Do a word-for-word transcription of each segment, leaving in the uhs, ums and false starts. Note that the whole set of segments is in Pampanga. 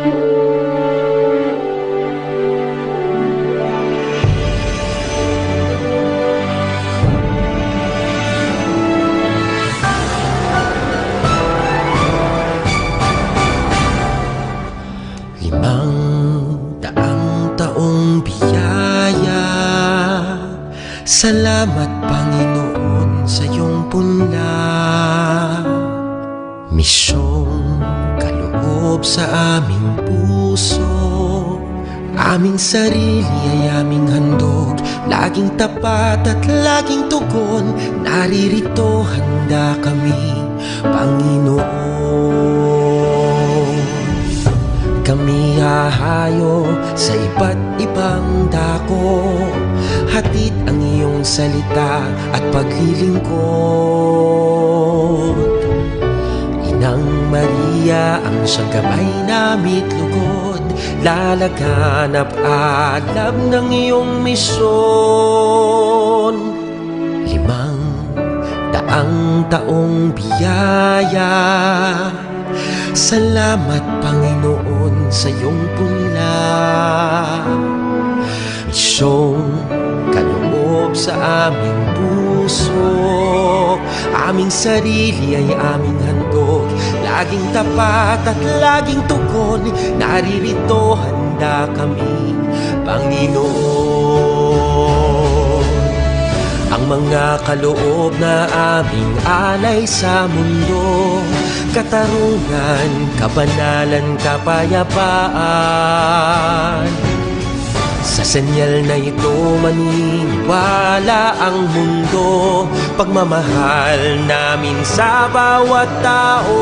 Limang daang taong biyaya, salamat, Panginoon, sa iyong punla. Misyong kaloob sa aming puso, aming sarili ay aming handog, laging tapat at laging tugon, naririto handa kami, Panginoon. Kami hahayo sa iba't ibang dako, hatid ang iyong salita at paglilingkod. Inang Maria, ang siyang gabay nami't lugod, lalaganap alam ng iyong misyon. Limang daang taong biyaya, salamat, Panginoon, sa iyong punla. Misyong kaloob sa aming puso, aming sarili ay aming handog, laging tapat at laging tugon, naririto handa kami, Panginoon. Ang mga kaloob na aming alay sa mundo, katarungan, kabanalan, kapayapaan. Sa senyal na ito, maniniwala ang mundo, pagmamahal namin sa bawat tao.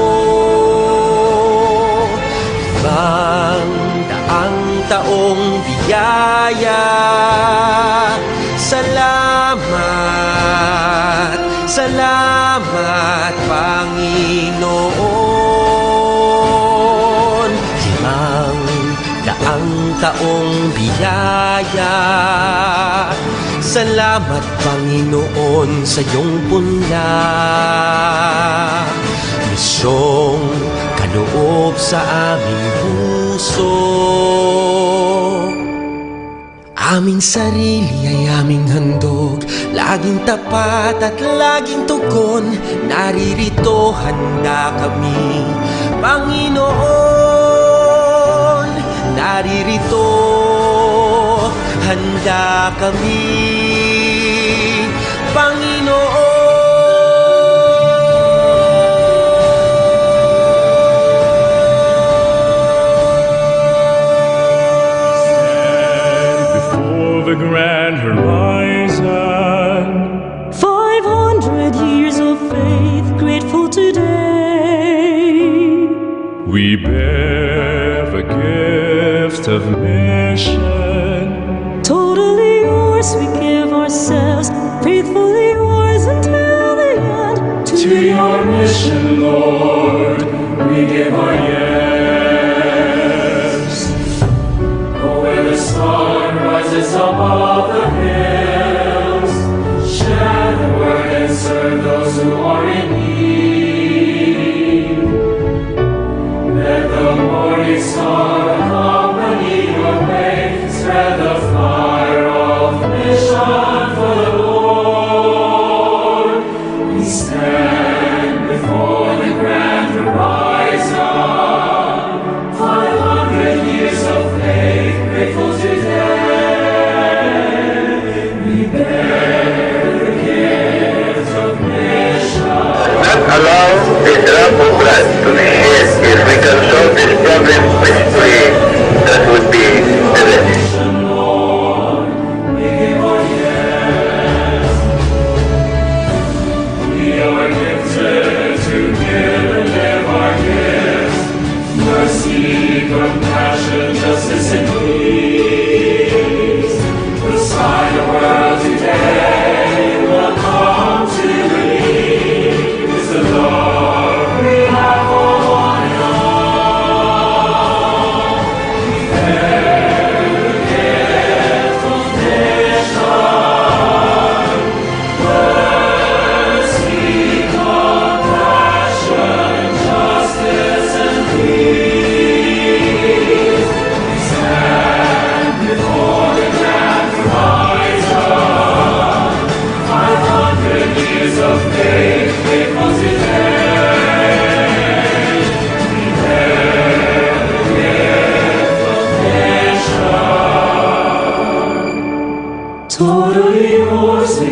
Limang daang taong biyaya, salamat, salamat, Panginoon. Limang daang taong biyaya, salamat, Panginoon, sa iyong punla. Misyong kaloob sa aming puso, aming sarili ay aming handog, laging tapat at laging tugon, naririto handa kami, Panginoon. Naririto handa kami, Panginoon. Stand before the grand horizon. Five hundred years of faith, grateful today. We bear the gift of mission. Totally yours, we give ourselves, faithfully yours until the end. To your mission, Lord, we give our yes. Go where the sun rises above the hills, share the word and serve those who are in need. Let the morning star accompany your way.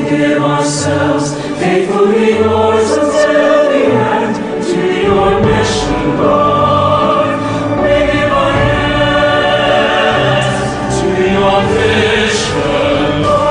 Give ourselves faithfully, Lord, until the end to your mission, Lord. We give our hands to your vision, Lord.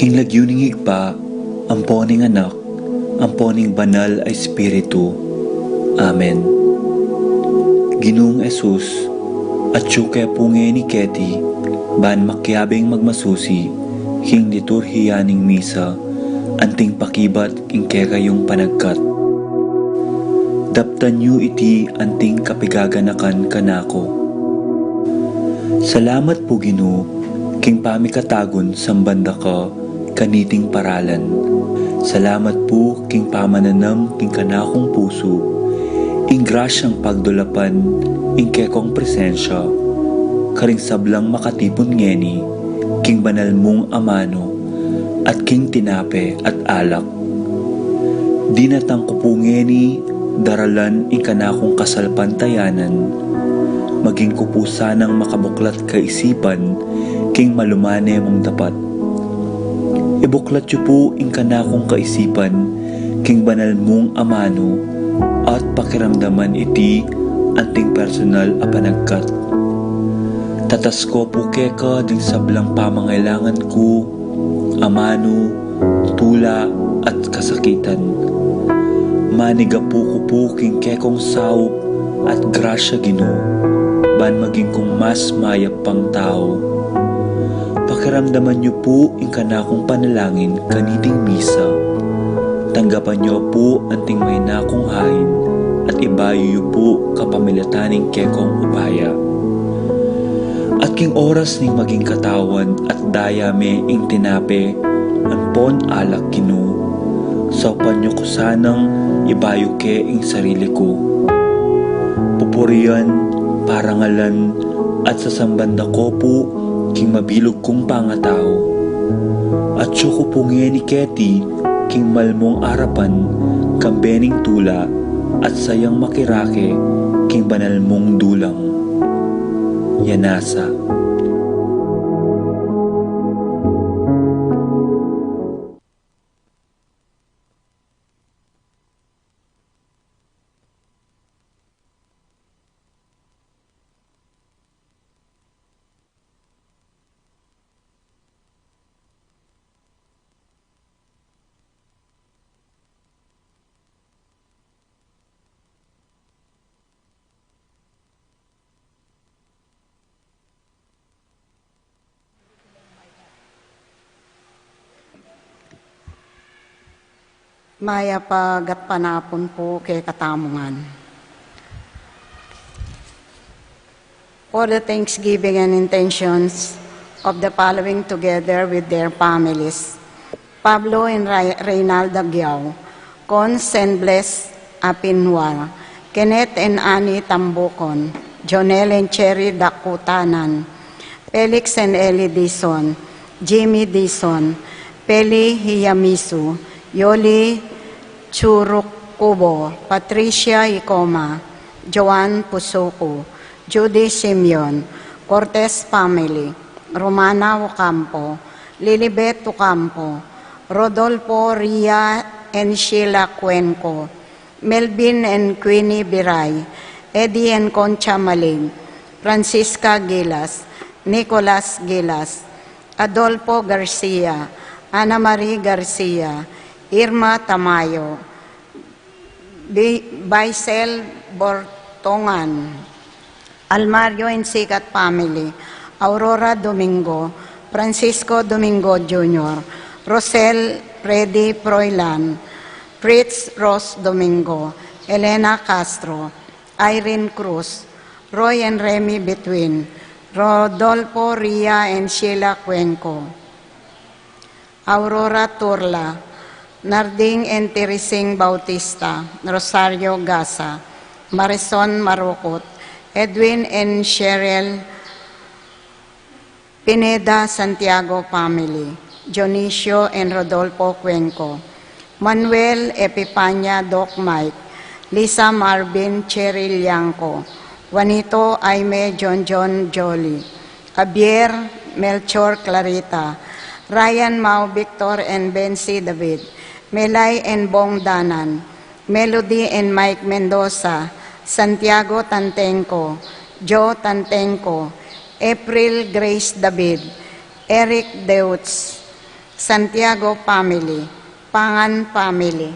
King lagyu ning Ibpa, ampo ning Anak, ampo ning Banal a Espiritu. Amen. Ginung Jesus, atyu ke pu ngeni keti, ban makiabing magmasusi king liturhiya ning misa, anting pakibat king kekayung panagkat. Daptan yu iti anting kapigaganakan kanaku. Salamat pu, Ginu, king pamikatagun samban da ka kaniting paralan. Salamat pu king pamananam king kanakung pusu ing grasyang pagdulapan ing kekong presensya karing sablang makatipun ngeni king banal mung amanu at king tinape at alak. Dinatang ku pu ngeni daralan ing kanakung kasalpantayanan, maging ku pu sanang makabuklat kaisipan king malumane mung dapat. Ibuklat yu pu ing kanakung kaisipan king banal mung amanu at pakiramdaman iti anting personal a panagkat. Tatas ko pu keka ding sablang pamangailangan ku, amanu, tula, at kasakitan. Manigapu ku pu king kekong saup at grasya, Ginu, ban maging kung mas mayap pang tau. Pakiramdaman yu pu ing kanakung panalangin kaniting misa. Tanggapan yu pu anting mayna kung hain at ibayu yu pu kapamilatan ning kekong upaya. At king oras ning maging katawan at daya me ing tinape ampon alak, Ginu, saupan yu ku sanang ibayu ke ing sarili ku. Pupurian, parangalan, at sasamban da ko pu king mabilug kung pangatau. Atyu ku pu ngeni keti king malmung arapan kambe ning tula at sayang makirake king banal mung dulang. Yanasa. Mayap a gatpanapun pu kekatamu ngan. For the thanksgiving and intentions of the following together with their families: Pablo and Re-, Reynalda Giao, Cons and Bles Apinwar, Kenneth and Annie Tambucon, Jonel and Cherry Dakutanan, Felix and Ellie Dizon, Jimmy Dizon, Peli Hiyamisu, Yoli Churukubo, Patricia Icoma, Joan Pusuku, Judy Simeon, Cortez family, Romana Ocampo, Lilibet Ocampo, Rodolfo Ria and Sheila Cuenco, Melvin and Queenie Biray, Eddie and Concha Maling, Francisca Gilas, Nicolas Gilas, Adolfo Garcia, Ana Marie Garcia, Irma Tamayo, Bi-, Baisel Bortongan, Almario and Sikat family, Aurora Domingo, Francisco Domingo Junior, Rosel Freddy Froilan, Fritz Ross Domingo, Elena Castro, Irene Cruz, Roy and Remy Between, Rodolfo Ria and Sheila Cuenco, Aurora Turla, Narding and Teresing Bautista, Rosario Gasa, Marison Marukut, Edwin and Cheryl Pineda Santiago family, Dionisio and Rodolfo Cuenco, Manuel Epipania Doc Mike, Lisa Marvin Cheryl Liangco, Juanito Aime John John Jolly, Javier Melchor Clarita, Ryan Mau Victor and Bensi David, Melay and Bong Danan, Melody and Mike Mendoza, Santiago Tantenco, Joe Tantenco, April Grace David, Eric Deutz, Santiago family, Pangan family.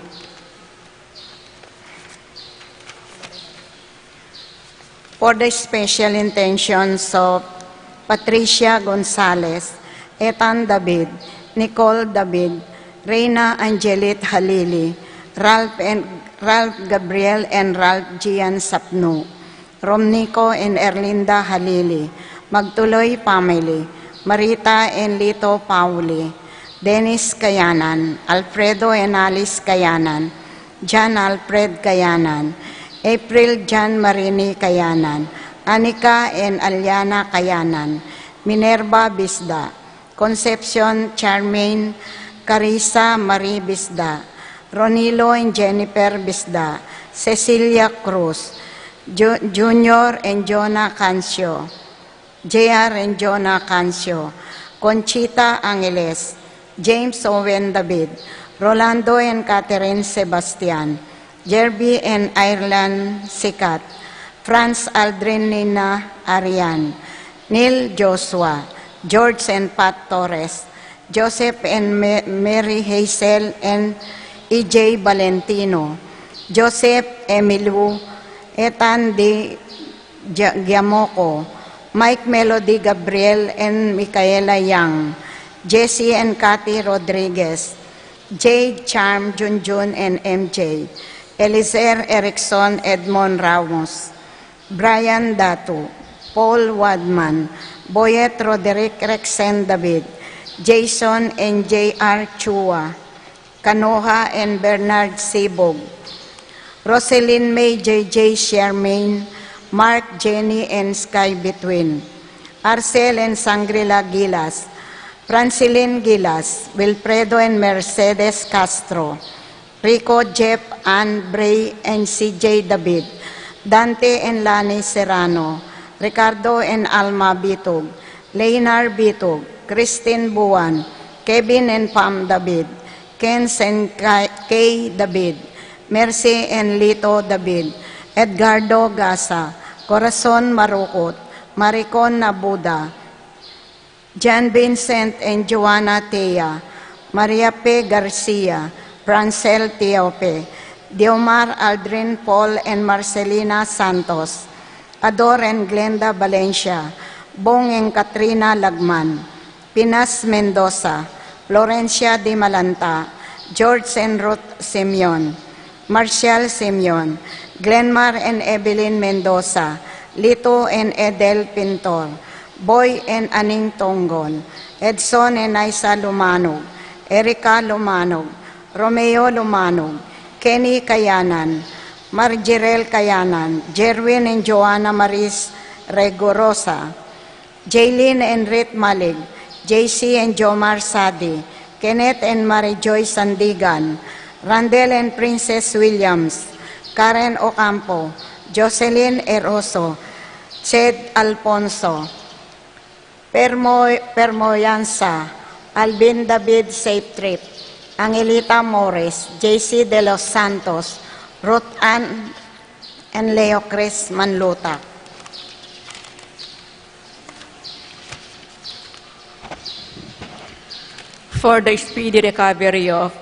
For the special intentions of Patricia Gonzalez, Ethan David, Nicole David, Reina Angelit Halili, Ralph and Ralph Gabriel and Ralph Gian Sapnu, Romnico and Erlinda Halili, Magtuloy family, Marita and Lito Pauli, Dennis Kayanan, Alfredo and Alice Kayanan, John Alfred Kayanan, April John Marini Kayanan, Anika and Aliana Kayanan, Minerva Bisda, Concepcion Charmaine, Carissa Marie Bisda, Ronilo and Jennifer Bisda, Cecilia Cruz, Ju-, Junior and Jonah Cancio, J R and Jonah Cancio, Conchita Angeles, James Owen David, Rolando and Catherine Sebastian, Jerby and Ireland Sikat, Franz Aldrin Nina Arian, Neil Joshua, George and Pat Torres, Joseph and Ma-, Mary Hazel and E J Valentino, Joseph Emilu, Ethan D. Gia-, Giamoco, Mike Melody Gabriel and Micaela Young, Jesse and Cathy Rodriguez, Jade Charm Junjun and M J, Elizer Erickson Edmond Ramos, Brian Datu, Paul Wadman, Boyet Roderick Rexen David, Jason and J R Chua, Kanoha and Bernard Sibog, Roselyn May, J J Shermaine, Mark, Jenny and Sky Between, Arcel and Sangrila Gilas, Francilyn Gilas, Wilfredo and Mercedes Castro, Rico, Jeff, Ann, Bray and C J David, Dante and Lani Serrano, Ricardo and Alma Bitug, Leinar Bitug, Christine Buan, Kevin and Pam David, Ken and Kay David, Mercy and Lito David, Edgardo Gasa, Corazon Marukut, Maricon Nabuda, John Vincent and Joanna Tea, Maria P. Garcia, Francel Tiope, Diomar Aldrin Paul and Marcelina Santos, Ador and Glenda Valencia, Bong and Katrina Lagman, Pinas Mendoza, Florencia Di Malanta, George and Ruth Simeon, Marcial Simeon, Glenmar and Evelyn Mendoza, Lito and Edel Pintor, Boy and Aning Tonggon, Edson and Aisa Lumanog, Erica Lumanog, Romeo Lumanog, Kenny Kayanan, Marjirel Kayanan, Jerwin and Joanna Maris Regorosa, Jaylene and Rit Malig, J C and Jomar Sadi, Kenneth and Mary Joy Sandigan, Randel and Princess Williams, Karen Ocampo, Jocelyn Eroso, Ched Alfonso, Permo-, Permoyansa, Alvin David Safe Trip, Angelita Morris, J C de los Santos, Ruth Ann and Leo Chris Manluta. For the speedy recovery of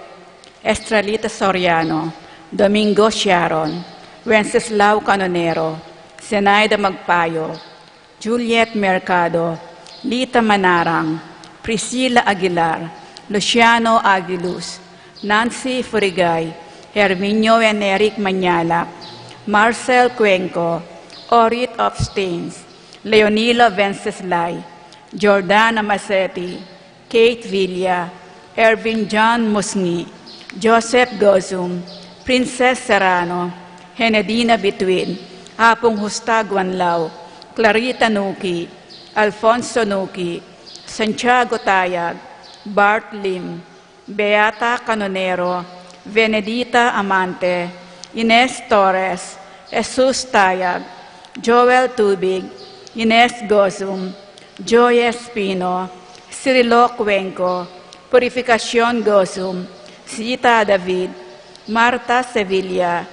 Estrelita Soriano, Domingo Sharon, Wenceslao Canonero, Zenaida Magpayo, Juliet Mercado, Lita Manarang, Priscilla Aguilar, Luciano Aguiluz, Nancy Furigay, Herminio and Eric Mañala, Marcel Cuenco, Orit Obstins, Leonila Venceslay, Jordana Masetti, Kate Villa, Ervin John Musngi, Joseph Gozum, Princess Serrano, Henedina Bituin, Apung Justa Guanlao, Clarita Nuki, Alfonso Nuki, Santiago Tayag, Bart Lim, Beata Canonero, Venedita Amante, Ines Torres, Jesus Tayag, Joel Tubig, Ines Gozum, Joy Espino, Cirilo Cuenco, Purificacion Gozum, Zita David, Marta Sevilla,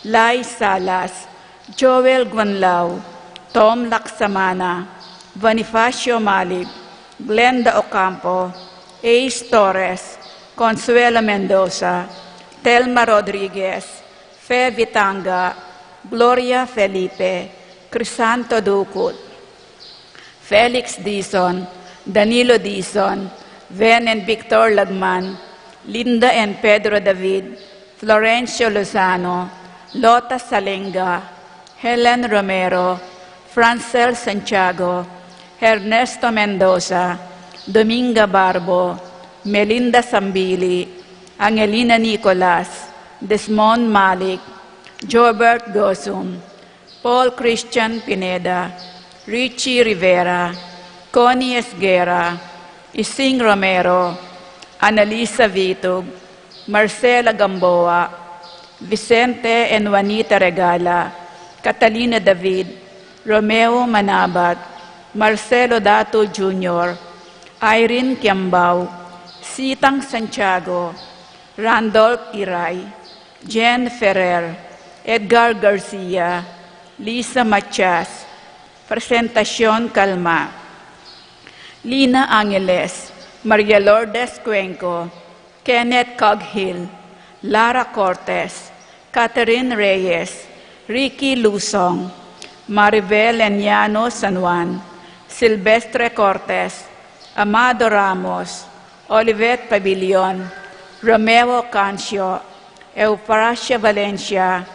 Lai Salas, Joel Guanlao, Tom Laksamana, Bonifacio Malib, Glenda Ocampo, Ace Torres, Consuelo Mendoza, Telma Rodriguez, Fe Vitanga, Gloria Felipe, Crisanto Ducut, Felix Dizon, Danilo Dizon, Ven and Victor Lagman, Linda and Pedro David, Florencio Lozano, Lota Salenga, Helen Romero, Francel Santiago, Ernesto Mendoza, Dominga Barbo, Melinda Sambili, Angelina Nicolas, Desmond Malik, Jobert Gozum, Paul Christian Pineda, Richie Rivera, Connie Esguerra, Ising Romero, Annalisa Vitug, Marcela Gamboa, Vicente and Juanita Regala, Catalina David, Romeo Manabat, Marcelo Datu Junior, Irene Kiambao, Sitang Santiago, Randolph Iray, Jen Ferrer, Edgar Garcia, Lisa Matias, Presentacion Calma, Lina Angeles, Maria Lourdes Cuenco, Kenneth Coghill, Lara Cortes, Catherine Reyes, Ricky Lusong, Maribel Eniano San Juan, Silvestre Cortes, Amado Ramos, Olivet Pabilion, Romeo Cancio, Eufrasia Valencia,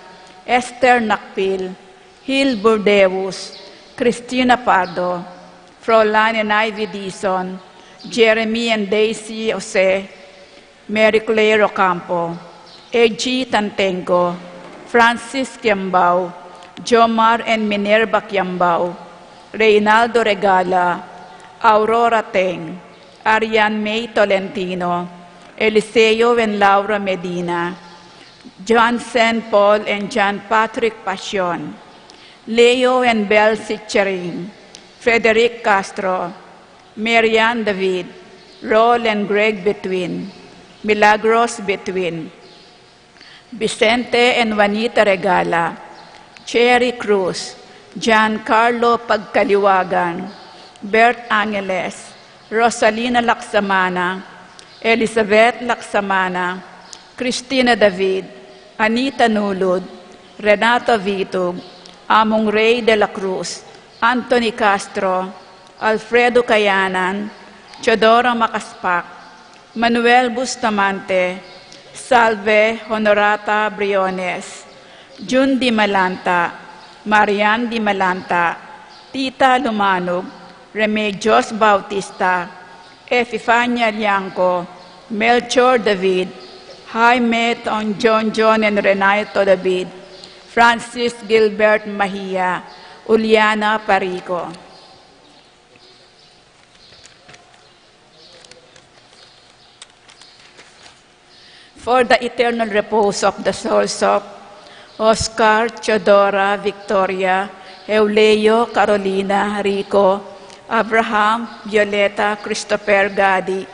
Esther Nakpil, Hil Burdeus, Christina Pardo, Frolan and Ivy Dizon, Jeremy and Daisy Jose, Mary Claire Ocampo, A G Tantenco, Francis Kiambao, Jomar and Minerva Kiambao, Reynaldo Regala, Aurora Teng, Arian May Tolentino, Eliseo and Laura Medina, Johnson Paul and John Patrick Pasion, Leo and Bel Sicharing, Frederick Castro, Marian David, Rol and Greg Betwin, Milagros Betwin, Vicente and Juanita Regala, Cherry Cruz, Giancarlo Pagkaliwagan, Bert Angeles, Rosalina Laksamana, Elizabeth Laksamana, Christina David, Anita Nulud, Renato Vitug, Among Rey de la Cruz, Anthony Castro, Alfredo Kayanan, Teodoro Makaspak, Manuel Bustamante, Salve Honorata Briones, Jun Di Malanta, Marian Di Malanta, Tita Lumanug, Remedios Bautista, Epifania Liangco, Melchor David, Jaime Ton John John and Renato David, Francis Gilbert Mahia, Uliana Parico. For the eternal repose of the souls of Oscar, Teodora, Victoria, Euleo, Carolina, Rico, Abraham, Violeta, Christopher, Gadi.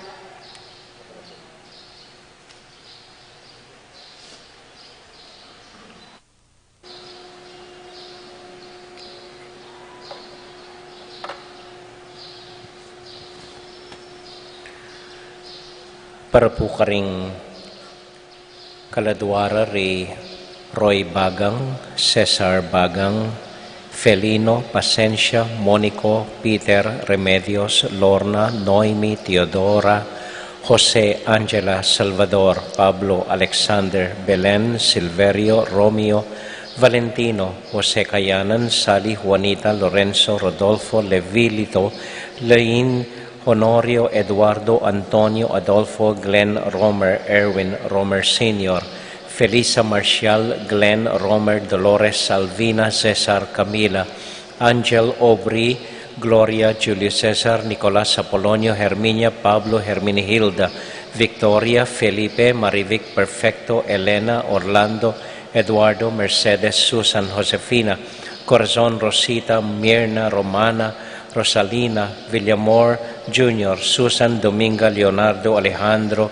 Para pu karing kaladua ra ri Roy Bagang, Cesar Bagang, Felino, Pasensia, Monico, Peter, Remedios, Lorna, Noemi, Teodora, Jose, Angela, Salvador, Pablo, Alexander, Belen, Silverio, Romeo, Valentino, Jose Kayanan, Sally, Juanita, Lorenzo, Rodolfo, Levilito, Lein, Honorio, Eduardo, Antonio, Adolfo, Glenn, Romer, Erwin, Romer Senior, Felisa, Marcial, Glenn, Romer, Dolores, Salvina, Cesar, Camila, Angel, Aubrey, Gloria, Julio Cesar, Nicolas, Apolonio, Herminia, Pablo, Herminihilda, Victoria, Felipe, Marivic, Perfecto, Elena, Orlando, Eduardo, Mercedes, Susan, Josefina, Corazon, Rosita, Mirna, Romana, Rosalina, Villamor Junior, Susan, Dominga, Leonardo, Alejandro,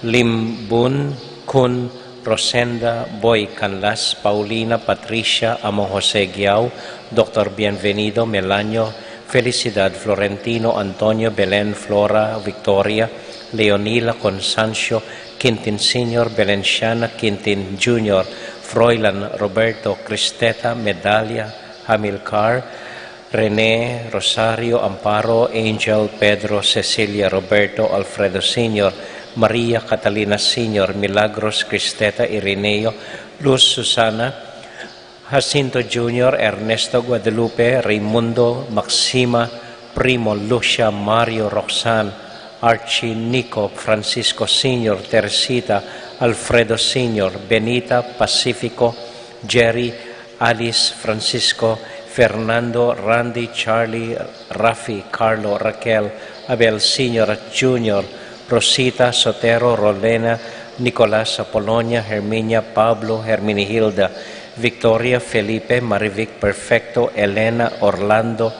Limbun, Kun, Rosenda, Boy Canlas, Paulina, Patricia, Amo Jose Guiao, Doctor Bienvenido, Melanio, Felicidad, Florentino, Antonio, Belen, Flora, Victoria, Leonila, Constancio, Quintin Senior, Belenciana, Quintin Junior, Froilan, Roberto, Cristeta, Medalia, Hamilcar, Rene, Rosario, Amparo, Angel, Pedro, Cecilia, Roberto, Alfredo Senior, Maria, Catalina Senior, Milagros, Cristeta, Irineo, Luz, Susana, Jacinto Junior, Ernesto, Guadalupe, Raimundo, Maxima, Primo, Lucia, Mario, Roxanne, Archie, Nico, Francisco Senior, Teresita, Alfredo Senior, Benita, Pacifico, Jerry, Alice, Francisco, Fernando, Randy, Charlie, Rafi, Carlo, Raquel, Abel Senior, Junior, Rosita, Sotero, Rolena, Nicolas, Apolonia, Herminia, Pablo, Herminihilda, Victoria, Felipe, Marivic, Perfecto, Elena, Orlando,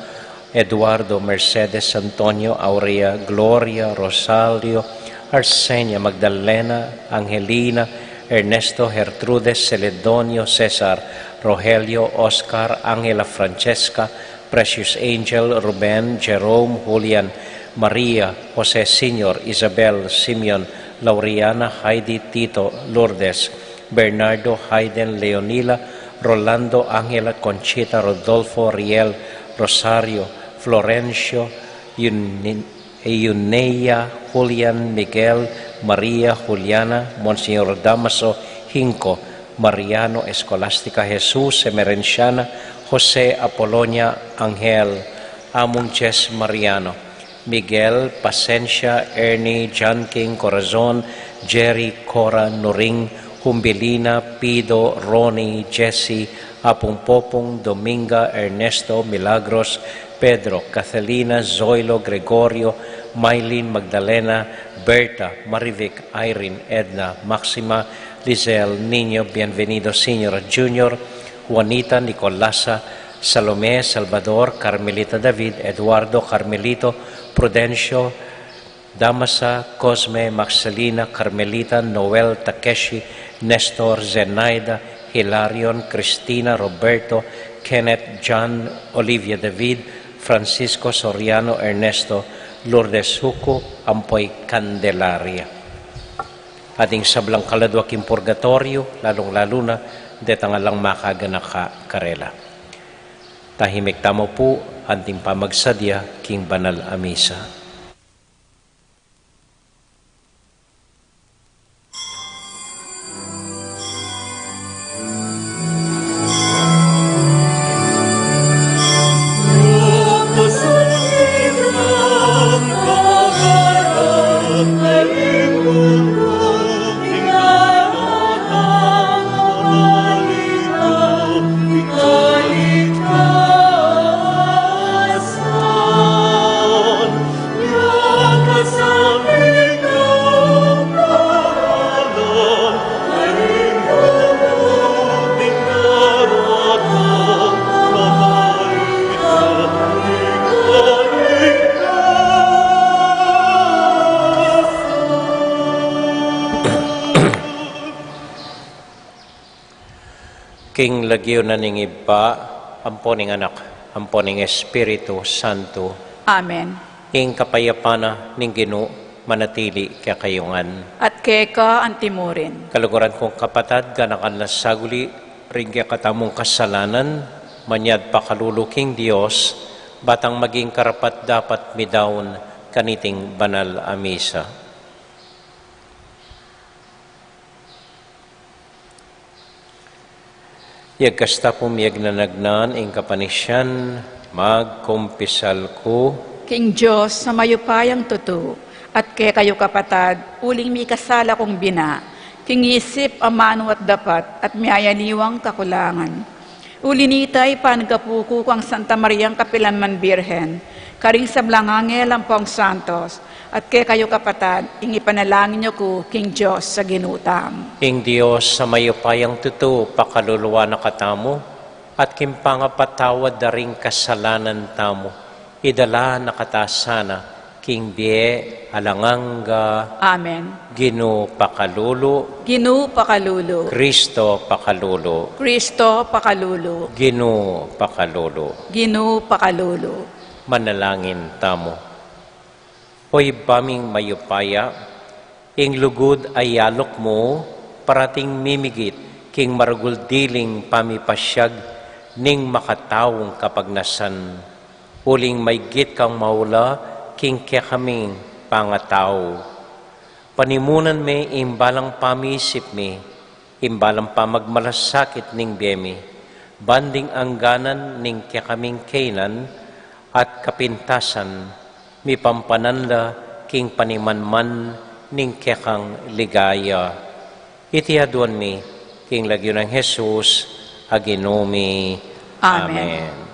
Eduardo, Mercedes, Antonio, Aurea, Gloria, Rosario, Arsenia, Magdalena, Angelina, Ernesto, Gertrudes, Celedonio, Cesar, Rogelio, Oscar, Angela, Francesca, Precious, Angel, Ruben, Jerome, Julian, Maria, Jose Senior, Isabel, Simeon, Lauriana, Heidi, Tito, Lourdes, Bernardo, Hayden, Leonila, Rolando, Angela, Conchita, Rodolfo, Riel, Rosario, Florencio, Yuni-, Euneia, Julian, Miguel, Maria, Juliana, Monsignor Damaso, Hinco, Mariano, Escolastica, Jesus, Emerenciana, Jose, Apolonia, Angel, Among Jess, Mariano, Miguel, Pasensia, Ernie, John King, Corazon, Jerry, Cora, Noring, Humbilina, Pido, Ronnie, Jesse, Apung Popong, Dominga, Ernesto, Milagros, Pedro, Catalina, Zoilo, Gregorio, Mylene, Magdalena, Berta, Marivic, Irene, Edna, Maxima, Lizelle, Niño, Bienvenido Senior, Junior, Juanita, Nicolasa, Salome, Salvador, Carmelita, David, Eduardo, Carmelito, Prudencio, Damasa, Cosme, Marcelina, Carmelita, Noel, Takeshi, Nestor, Zenaida, Hilarion, Cristina, Roberto, Kenneth, John, Olivia, David, Francisco, Soriano, Ernesto, Lourdes, Huku, ampo i Candelaria. Ating sablang kaladua king purgatorio, lalung-lalu na detang alang makaganaka karela. Tahimik tamu pu anting pamagsadya king banal a misa. King lagyu na ning Ibpa, ampo ning Anak, ampo ning Espiritu Santo. Amen. Ing kapayapan na ning Ginu manatili kekayu ngan. At keka antimurin. Kaluguran kung kapatad, ganakan la saguli ring kekatamung kasalanan, manyad pakalulu king Dios, batang maging karapat-dapat midaun kaniting banal a misa. Yagkasta pung miyagnanagnan ing kapanisian, magkumpisal ku king Dios a mayupayang tutu, at kekayu kapatad, uling mikasala kung bina, king isip, amanu at dapat, at miyayaliwang kakulangan. Uli nita, ipangapu ku kang Santa Mariang kapilanman Birhen, karing sablang anghel ampong santos, at kekayu kapatad, ing ipanalangin yu ku king Dios a Ginu tamu. Ing Dios a mayupayang tutu pakaluluan na katamu, at king pangapatawad da ring kasalanan tamu, idala na kata sana king bie alang angga. Amen. Ginu pakalulu. Ginu pakalulu. Kristo pakalulu. Kristo pakalulu. Ginu pakalulu. Ginu pakalulu. Manalangin tamu. O Ibpa ming mayupaya, ing lugud a yaluk mu parating mimigit king maragul diling pamipasiag ning makataung kapagnasan, uling maigit kang maula king kekaming pangatau. Panimunan me ing balang pamisip mi, ing balang pamagmalasakit ning bie mi, ban ding angganan ning kekaming kainan at kapintasan, mipampanan la king panimanman ning kekang ligaya. Iti aduan mi king lagyu nang Jesus a Ginu mi. Amen. Amen.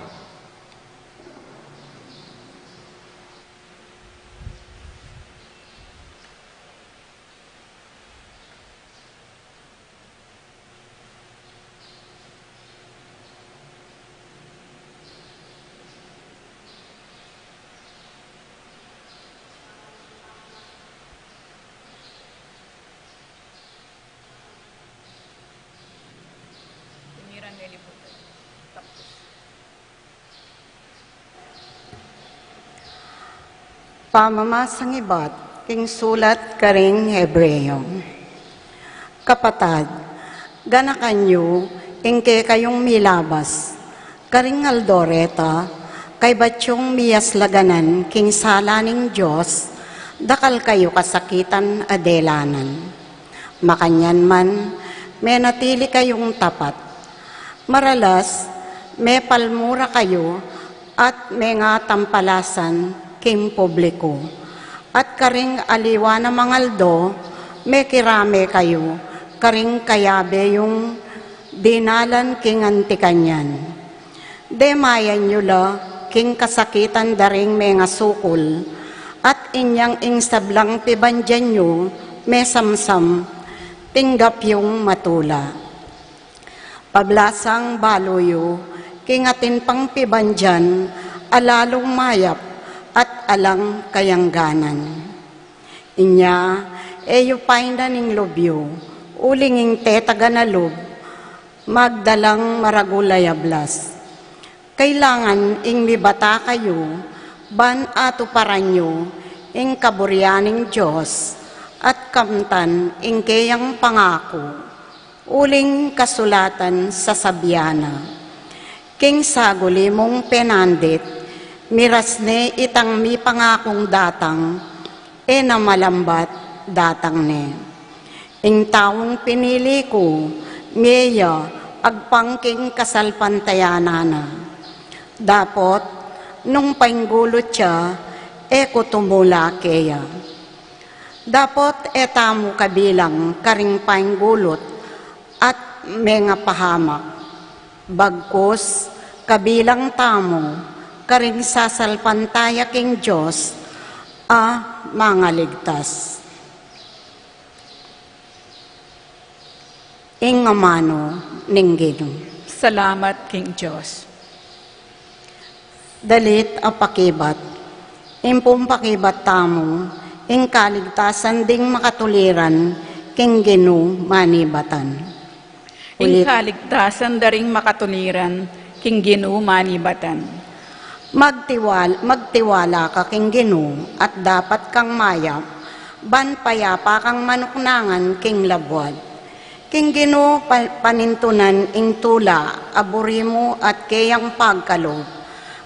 Pamamasang ibat king sulat karing Hebreo. Kapatad, ganakan yu ing kekayung milabas karing aldo reta, kaybat yung miyaslaganan king sala ning Dios, dakal kayu kasakitan a delanan. Makanyan man, menatili kayung tapat. Maralas, mepalmura kayu at mengatampalasan king publiku. At karing aliwa na mangaldo, mekirame kayu karing kayabe yung dinalan king anti kanyan. Demayan yu la king kasakitan da ring mengasukul, at inyang ing sablang pibandian yu mesamsam, tinggap yung matula. Pablasang balu yu king atin pang pibandian a lalung mayap at alang kayangganan. Inya, e yu painan ing lub yu, uling ing tetagan a lub, magdalang maragul a yablas. Kailangan ing mibata kayu, ban atuparan yu ing kaburian ning Dios, at kamtan ing keyang pangaku. Uling kasulatan sasabian na, king saguli mung penandit, miras ne itang mipangakung datang, e na malambat datang ne. Ing taung pinili ku, mie ya agpang king kasalpantayanan na. Dapot, nung painggulut ya, e ku tumula keya. Dapot e tamu kabilang karing painggulut at mengapahamak. Bagkus, kabilang tamu karing sasalpantaya king Dios a mangaligtas. Ing amanu ning Ginu. Salamat king Dios. Dalit a pakibat. Ing pung pakibat tamu, ing kaligtasan ding makatuliran king Ginu manibatan. Ing ulit. Kaligtasan da ring makatuliran king Ginu manibatan. Magtiwal-, magtiwala ka king Ginu at dapat kang mayap, Ban payapa kang manuknangan king labuad. King Ginu pa-, panintunan ing tula a buri mu at keyang pagkalub,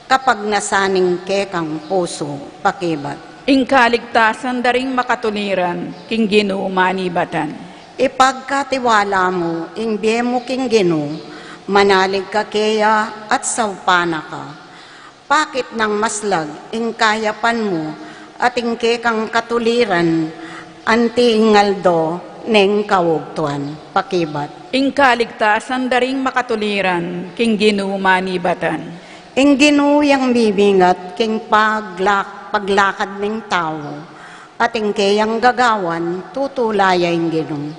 kapagnasan ning kekang pusu pakibat. Ing kaligtasan da ring makatuliran, king Ginu manibatan. Ipagkatiwala mu ing bie mu king Ginu, manalig ka keya at saupan na ka. Pakit nang maslag ing kayapan mu, at ing kekang katuliran, anti ing aldo ning kaugtuan pakibat. Ing kaligtasan da ring makatuliran, king Ginu manibatan. Ing Ginu yang mimingat king paglak-, paglakad ning tau, at ing keyang gagawan tutula ya ing Ginu.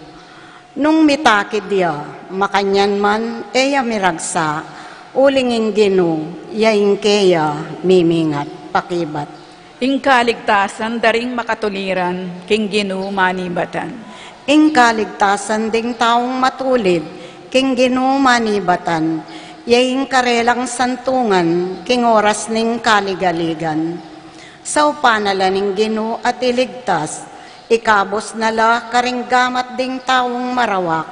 Nung mitakid ya, makanyan man e ya miragsa, uling ing Ginu ya ing keya mimingat pakibat. Ing kaligtasan da ring makatuliran, king Ginu manibatan. Ing kaligtasan ding taung matulid, king Ginu manibatan, ya ing karelang santungan, king oras ning kaligaligan. Saupan na la ning Ginu at iligtas, ikabus na la karing gamat ding taung marawak,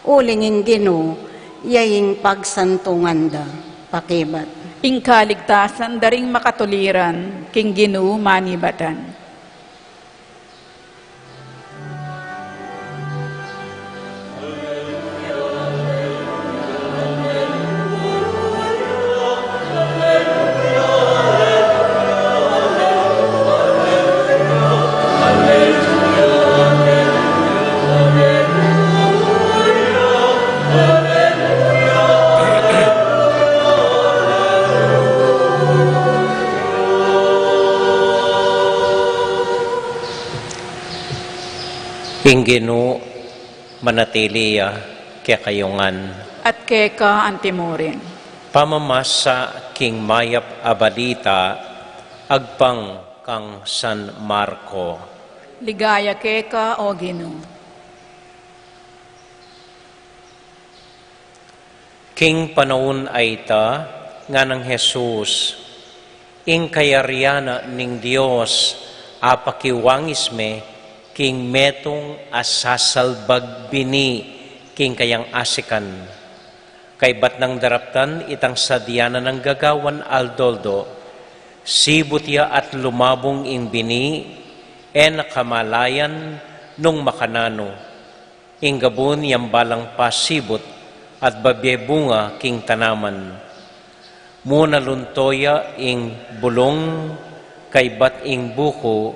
uling ing Ginu ya ing pagsantungan da pakibat. Ing kaligtasan da ring makatuliran, king Ginu manibatan. Ing Ginu manatili ya kekayu ngan. At keka antimurin. Pamamasa king mayap a balita agpang kang San Marco. Ligaya keka, O Ginu. King panaun a ita, nganang Jesus, ing kayarian na ning Dios apakiwangis me king metung a sasalbag bini king kayang asikan. Kaybat nang daraptan itang sadya na nang gagawan aldo-aldo, sibut ya at lumabung ing bini, e na kamalayan nung makananu. Ing gabun yang balang pasibut at babie bunga king tanaman. Muna lunto ya ing bulung, kaybat ing buku,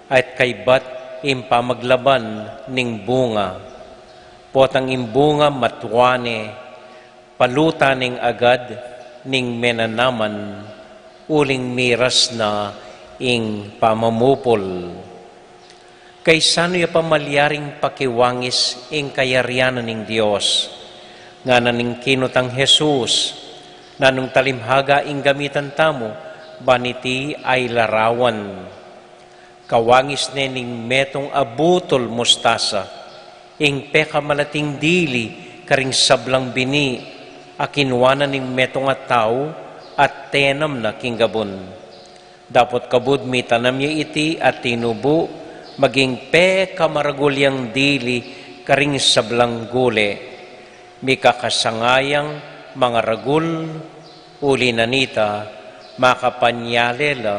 at kaybat ing pamaglaban ning bunga. Potang ing bunga matua ne, palutan ne agad ning menanaman, uling miras na ing pamamupul. Kaysanu ya pa malyaring pakiwangis ing kayarian na ning Dios? Ngana ning kinutang Jesus, nanung talimhaga ing gamitan tamu, ban iti a larawan. Kawangis ne ning metung a butul mustasa, ing pekamalating dili karing sablang bini, a kinua na ning metung a tau, at tenam na king gabun. Dapot kabud mitanam ya iti at tinubu, maging pekamaragul yang dili karing sablang gule. Mikakasanga yang mangaragul, uli na nita, makapanyale la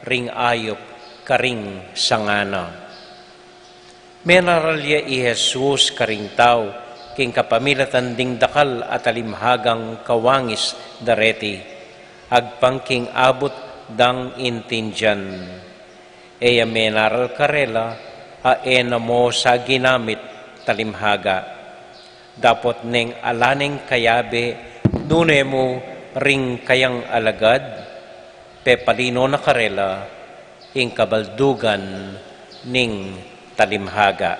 ring ayup karing sanga na. Menaral ya i Jesus karing tau, king kapamilatan ding dakal a talimhagang kawangis da reti, agpang king abut dang intindian. E ya menaral karela, a e na mu sa ginamit talimhaga. Dapot neng ala neng kayabe, nune mu ring kayang alagad, pepalino na karela ing kabaldugan ning talimhaga.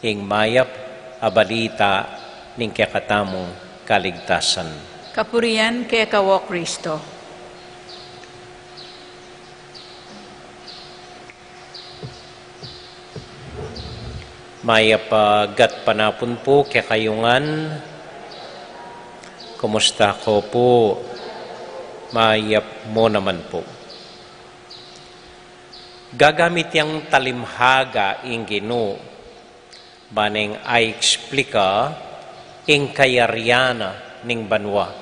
Ing mayap a balita ning kekatamung kaligtasan. Kapurian keka, O Kristo. Mayap a gatpanapun pu kekayu ngan. Kumusta ko pu? Mayap mu naman pu. Gagamit yang talimhaga ing Ginu, ba neng aeksplika ing kayarian na ning banua.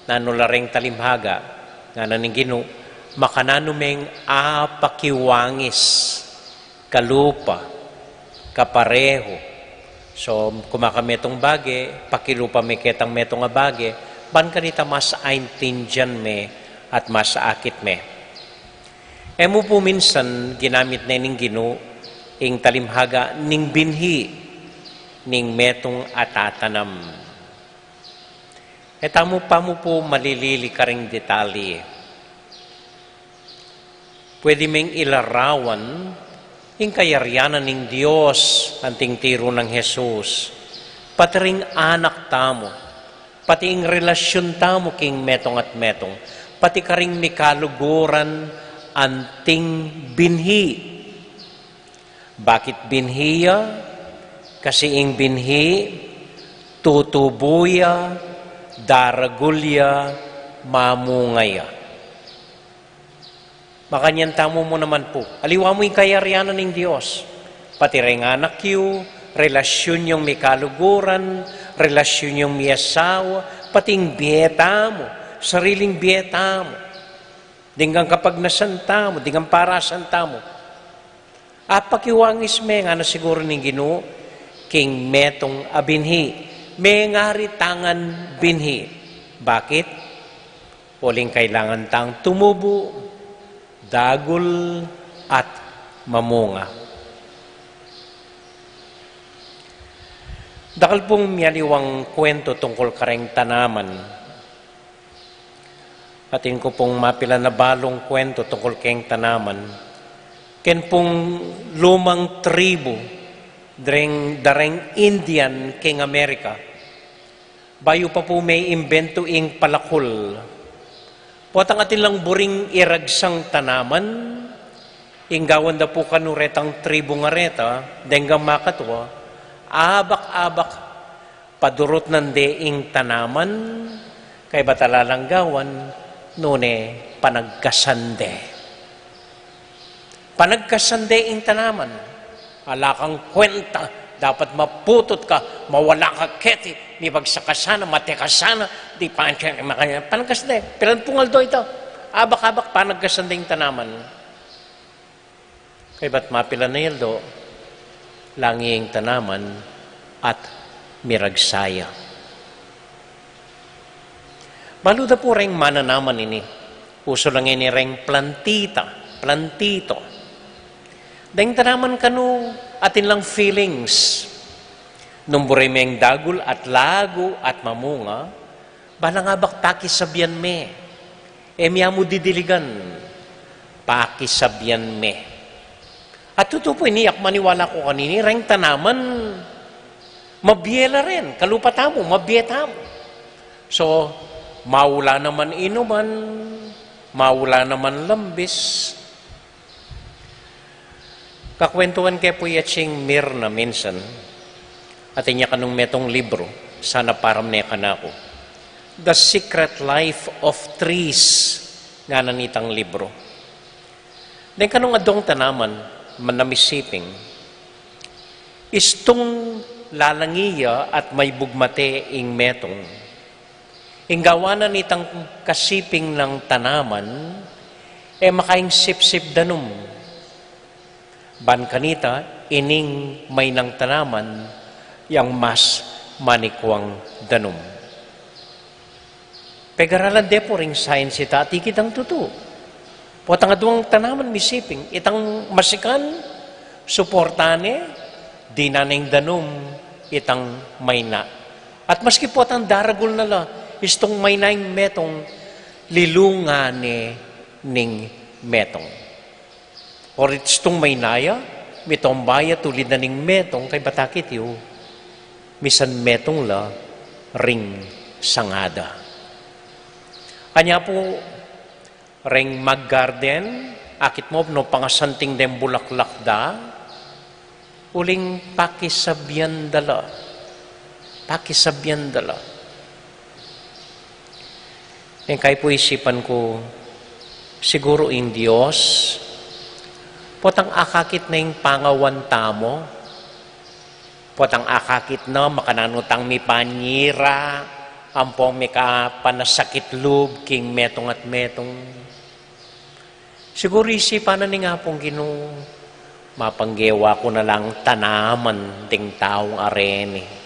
Nanu la reng talimhaga? Ngana ning Ginu, makananu meng apakiwangis kalupa, kaparehu. So, kumakambe metung bage, pakilupa me ketang metung a bage, ban kanita mas aintindian me at mas akit me. E mu pu minsan ginamit ne ning Ginu ing talimhaga ning binhi ning metung a tatanam. E tamu pa mu pu malilili karing detalye. Pwede meng ilarawan ing kayarian na ning Dios anting tiru nang Jesus, pati ring anak tamu, pati ing relasyun tamu king metung at metung, pati karing mikaluguran anting binhi. Bakit binhi ya? Kasi ing binhi, tutubu ya, daragul ya, mamunga ya. Makanyan tamu mu naman pu. Aliwa mu ing kayarian na ning Dios. Pati reng anak yu, relasyun yung mikaluguran, relasyun yung miasawa, pati ing bie tamu, sariling bie tamu. Ding kapagnasan tamu, ding parasan tamu. Apakiwangis me, ngana siguru ning Ginu, king metung a binhi. Mengari tang binhi. Bakit? Uling kailangan tang tumubu, dagul, at mamunga. Dakal pung mialiwang kwento tungkul kareng tanaman. Atin ku pung mapilan a balung kwento tungkul keng tanaman. Ken pung lumang tribu, dareng, dareng Indian keng Amerika. Bayu pa pu me-imbentu ing palakul. Potang atin lang buring iragsang tanaman, ing gawan da pu kanu retang tribu nga reta, deng makatwa, abak-abak padurutnan de ing tanaman, kaybat ala lang gawan, nune panagkasan de. Panagkasan de ing tanaman. Ala kang kwenta, dapat maputut ka, mawala ka keti, mibagsak ka sana, mate ka sana, di pa siya makanya. Panagkasan de, pilan pung aldo ita. Abak-abak, panagkasan de ing tanaman. Kaybat mapilan a aldo, langi ing tanaman at miragsa ya. Balu da pu reng mananaman ini. Usu la ngeni reng plantita, plantito. Deng tanaman kanu atin lang feelings. Nung buri meng dagul at lagu at mamunga, balang abak pakisabian me. E mya mu didiligan, pakisabian me. At tutu pu ini, ak maniwala ku kanini, reng tanaman, mabie la rin, kalupa tamu, mabie tamu. So, maula naman inuman, maula naman lambis. Kakwentuan ke pu ya cing Mirna minsan, atin ya kanung metung libru, sana param ne kanaku. The Secret Life of Trees, ngana nitang libru. Deng kanung adong tanaman, manamisiping, istung lalangi ya at maibugmate ing metung. Ing gawan na nitang kasiping nang tanaman, e makaing sipsip danum. Ban kanita, ining mainang tanaman, yang mas manikwang danum. Pegaralan de pu ring sayensi ta, at ikit ang tutu. Potang aduang tanaman misiping, itang masikan, suporta ne, dinan neng danum, itang maina. At maski potang daragul na la, istung maina ing metung, lilungan ne ning metung. Orit istung maina ya, mitomba ya tulid na ning metung kaybat akit yu, misan metung la ring sanga da. Anya pu reng mag-garden, akit mo no pangasanting deng bulaklak da, uling pakisabian da la, pakisabian da la. Ing kaipu isipan ku, siguru ing Dios, potang akakit na ing pangawan tamu, potang akakit na makananu tang mipanyira, ampong mikapanasakit lub king metung at metung. Siguru isipan na ning Apung Ginu, mapanggewa ku na lang tanaman ding taung areni.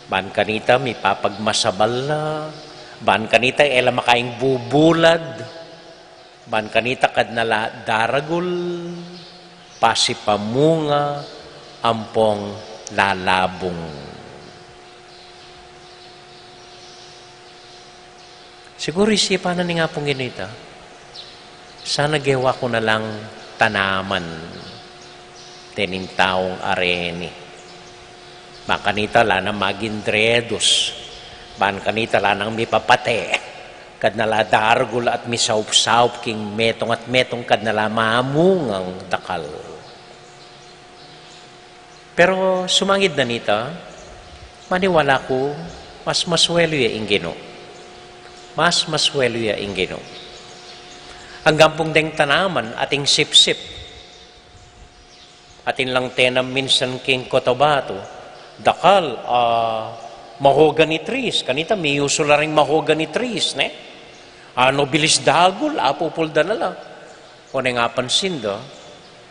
Ban kanita mipapagmasabal la, ban kanita e la makaing bubulad, ban kanita kad na la daragul, pasipamunga, ampong lalabung. Siguru isipan na ning Apung Ginu ita, sana gewa ku na lang tanaman dening taung areni. Ban kanita la nang maging dredos, ban kanita la nang mipapate, kad na la daragul at misaupsaup king metung at metung, kad na la mamungang dakal. Pero sumangid na nita, maniwala ku, mas maswelu ya ing Ginu. Mas maswelu ya ing Ginu. Anggang pung deng tanaman ating sipsip, atin lang tenam minsan king Cotabato, dakal, ah, mahogany trees. Kanita, miyusu la ring mahogany trees, ne? Ano bilis dagul, apupul da na la. O neng apansin da,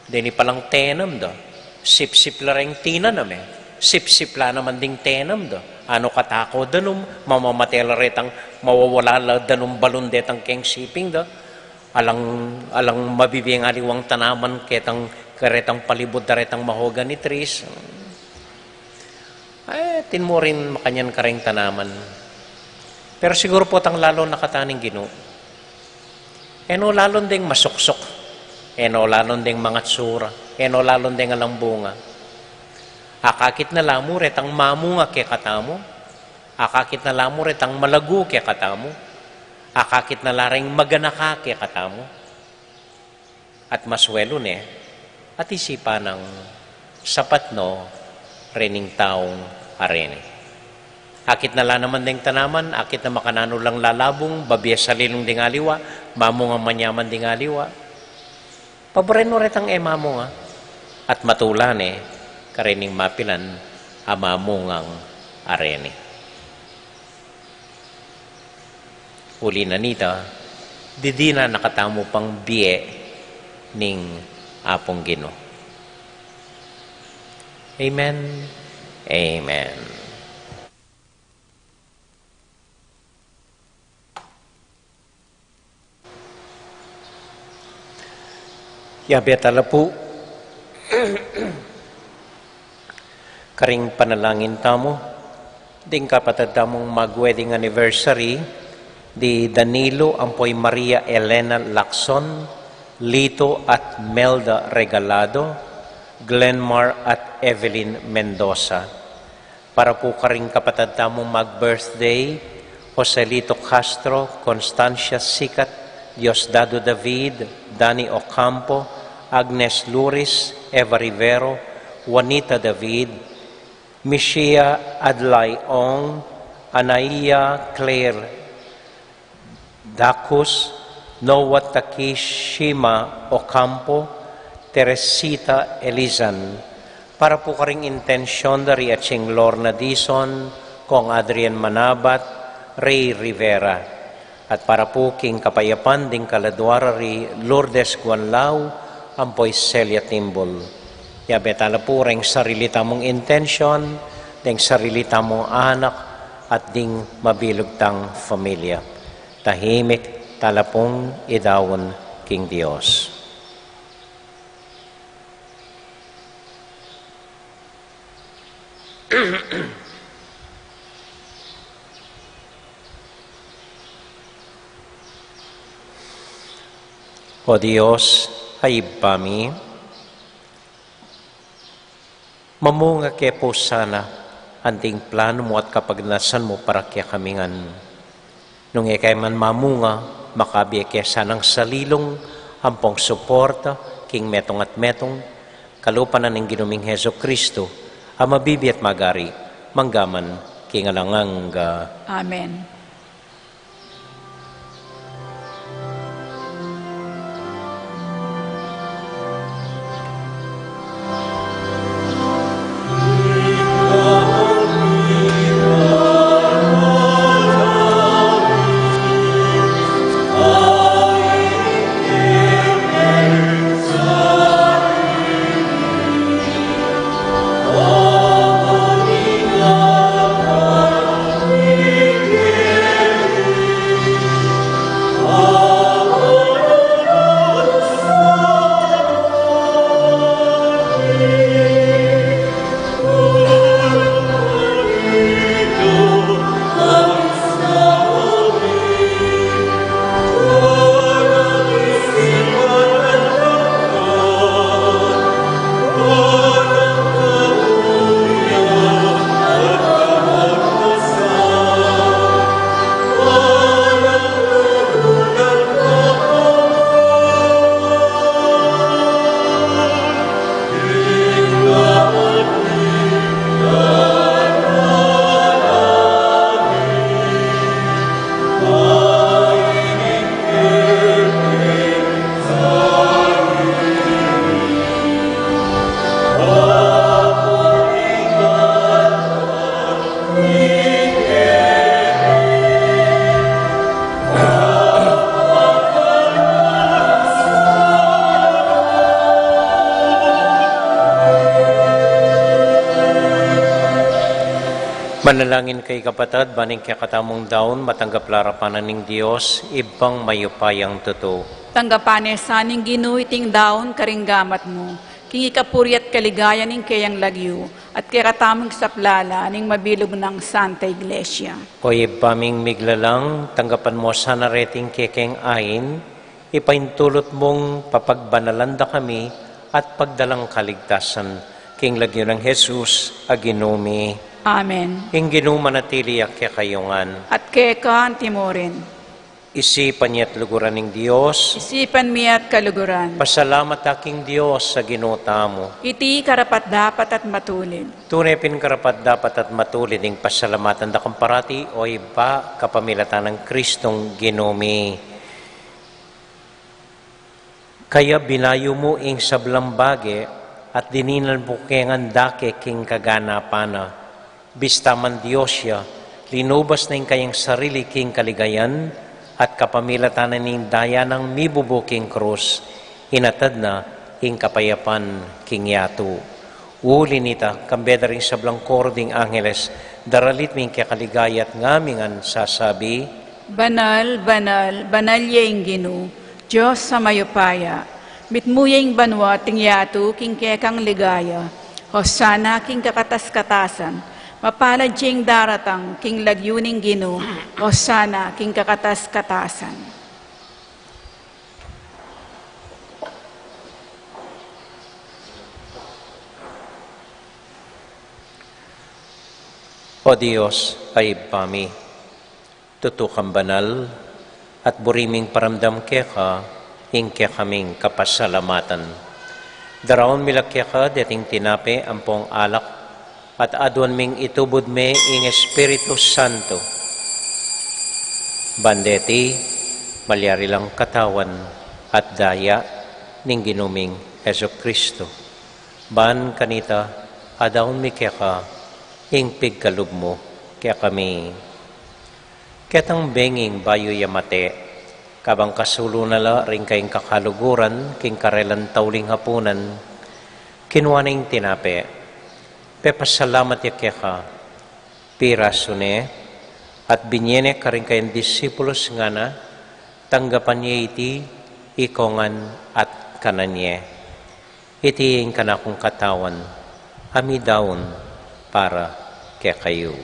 deni palang tenam da, sipsip la reng tinanam e. Sipsip la naman ding tenam da. Ano katako danum, mamamate la retang, mawawala la danum balun detang keng siping da. Alang, alang mabibie ing aliwang tanaman ketang, karetang palibut da retang mahogany trees. Ay, atin mu rin makanyan kareng tanaman. Pero siguru potang lalo na kata ning Ginu. E no lalun deng masuksuk, e no lalun deng mangatsura, e no lalun deng alang bunga. Akakit na la mu retang mamunga kekatamu, akakit na la mu retang malagu kekatamu, akakit na la reng maganaka kekatamu. At maswelu ne, at isipan nang sapat no rening taung areni. Akit na la naman deng tanaman, akit na makananu lang lalabung, babie salilung ding aliwa, mamunga man ya man ding aliwa. Paburen no retang e mamunga, at matula ne karening mapilan a mamungang areni. Uli na nita, didina na katamu pang bie ning Apung Ginu. Amen. Amen. Yabe tala pu karing panalangin tamu, ding kapatad tamung mag-wedding anniversary, di Danilo ampo i Maria Elena Lacson, Lito at Melda Regalado, Glenmar at Evelyn Mendoza. Para pu karing kapatad tamung mag-birthday, Joselito Castro, Constancia Sicat, Diosdado David, Dani Ocampo, Agnes Luris, Eva Rivero, Juanita David, Michia Adlai Ong, Anaia Claire Dakus, Noah Takishima Ocampo, Teresita Elizan. Para pu karing intensyon da ri Aching Lorna Dizon, Kong Adrian Manabat, Ray Rivera. At para pu king kapayapan ding kaladua ra ri Lourdes Guanlao, ampo i Celia Timbul. Yabe tala pu reng sarili tamung intensyon, deng sarili tamung anak, at ding mabilug tang familia. Tahimik tala pung idaun king Dios. O Dios, a Ibpa mi, mamunga ke pu sana anting planu mu at kapagnasan mu para kekami ngan. Nung e ke man mamunga, makabie ke sanang salilung ampong suporta king metung at metung, kalupa na ning Ginu ming Jesucristo, a mabibie at magari, mangga man king alang angga. Amen. Manalangin kayu, kapatad, ban ing kekatamung daun matanggap la arapan na ning Dios, Ibpang mayupayang tutu. Tanggapan na sa ning Ginu iting daun karing gamat mu, king ikapuri at kaligayan ning keyang lagyu, at kekatamung saplalan ning mabilug nang Santa Iglesia. O Ibpa ming miglalang, tanggapan mu sana reting kekeng ain, ipaintulut mung papagbanalan da kami at pagdalang kaligtasan, king lagyu nang Jesus a Ginu mi. Amen. Ing Ginu manatili ya kekayu ngan. At keka antimurin. Isipan ya at luguran ning Dios. Isipan mi at kaluguran. Pasalamat ta king Dios a Ginu tamu. Iti karapat-dapat at matulid. Tune pin karapat-dapat at matulid ing pasalamatan da kang parati, o Ibpa, kapamilatan nang Kristong Ginu mi. Kaya binayu mu ing sablang bage at dininan mu ke ngan dake king kaganapan na. Bista man Dios ya, linubas na ing kayang sarili king kaligayan, at kapamilatan na ning daya nang mibubu king krus, inatad na ing kapayapan king yatu. Uli nita, kambe da ring sablang koro ding angeles, daralit mi ing kekaligaya at ngamingan sasabi, Banal, banal, banal ya ing Ginu, Dios a mayupaya. Mitmu ya ing banua at ing yatu king kekang ligaya. Hosana king kakatas-katasan. Mapalad ya ing daratang king lagyu ning Ginu. Hosana king kakatas-katasan. O Dios a Ibpa mi, tutu kang banal, at buri ming paramdam keka ing kekaming kapasalamatan. Daraun mi la keka deting tinape ampong alak, at aduan ming itubud me ing Espiritu Santo. Ban deti, malyari lang katawan at daya ning Ginu ming Jesucristo. Ban kanita, adaun mi keka ing pigkalub mu kekami. Ketang benging bayu ya mate, kabang kasulu na la ring kayang kakaluguran king karelang tauling hapunan, kinua ne ing tinape, pepasalamat ya keka, pirasu ne, at binie ne karing kayang disipulus, ngana, tanggapan ye iti, iko ngan at kanan ye. Iti ing kanakung katawan, a midaun para kekayu.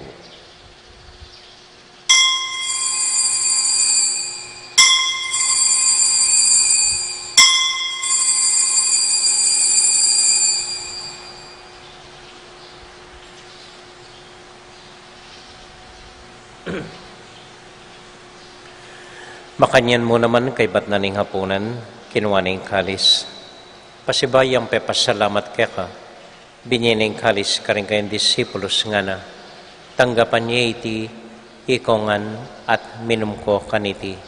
Makanyan mu naman kaybat na ning hapunan, kinua ne ing kalis. Pasibayu yang pepasalamat keka, binie ne ing kalis karing kayang disipulus, ngana, tanggapan ye iti, iko ngan at minum ko kaniti.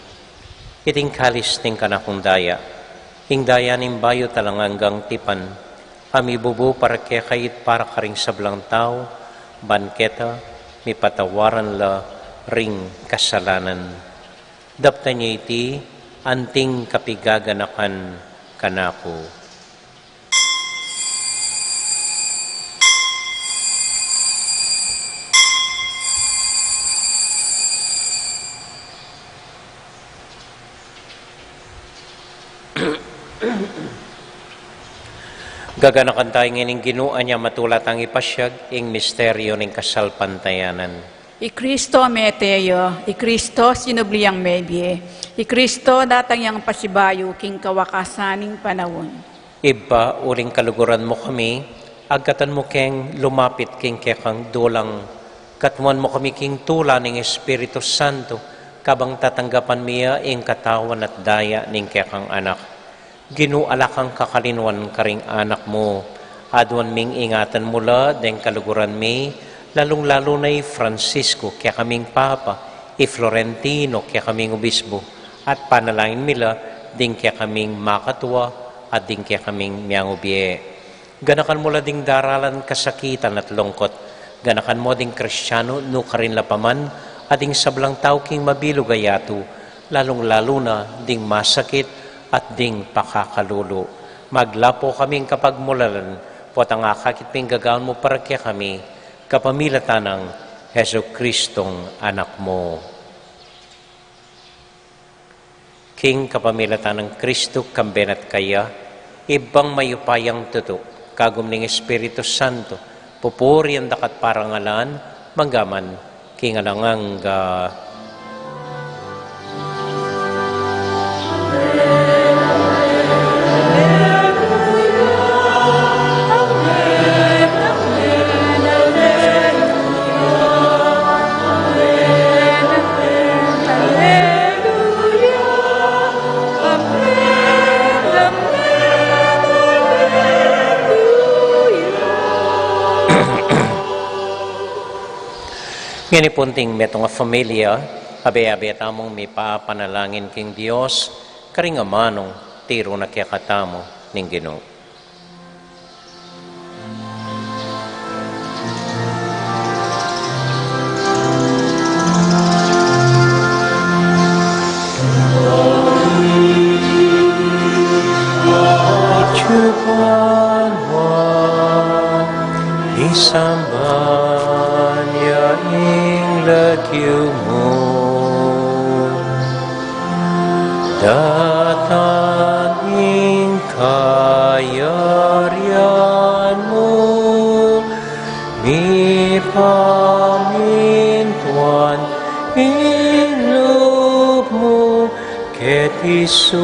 Iti ing kalis ning kanakung daya, ing daya ning bayu at alang anggang tipan, a mibubu para kekayu at para karing sablang tau, ban keta mipatawaran la ring kasalanan. Daptan ye iti anting kapigaganakan kanaku. Gaganakan taya ngening Ginu, anya matula tang ipasiag ing misteryu ning kasalpantayanan. I Kristo mete ya, i Kristo sinubli yang mebie, i Kristo datang yang pasibayu king kawakasan ning panaun. Ibpa, uling kaluguran mu kami, agkatan mu keng lumapit king kekang dulang, katmuan mu kami king tula ning Espiritu Santo, kabang tatanggapan mi ya ing katawan at daya ning kekang Anak. Ginu, ala kang kakalinuan karing anak mu. Aduan ming ingatan mu la deng kaluguran mi, lalung-lalu na i Francisco, kekaming Papa, i Florentino, kekaming Obispo, at panalangin mi la ding kekaming makatua at ding kekaming miangubie. Ganakan mu la ding daralan kasakitan at lungkot. Ganakan mu ding Kristiano nukarin la pa man, at ding sablang tau king mabilug a yatu, lalung-lalu na ding masakit at ding pakakalulu. Maglapo kaming kapagmulalan, potang akakit ming gagawan mu para kekami, kapamilatan nang Jesucristong Anak mu. King kapamilatan nang Kristu, kambe na at kaya, Ibpang mayupayang tutu, kagum ning Espiritu Santo, pupurian da ka at parangalan, mangga man king alang angga. Ngeni pu, anting metung a familia, abe-abe tamung mipapanalangin king Dios, karing amanung tiru na kekatamu ning Ginu. Isamban ya ing lagyu mu. Datang ing kayarian mu, mipamintuan ing lub mu, keti sulip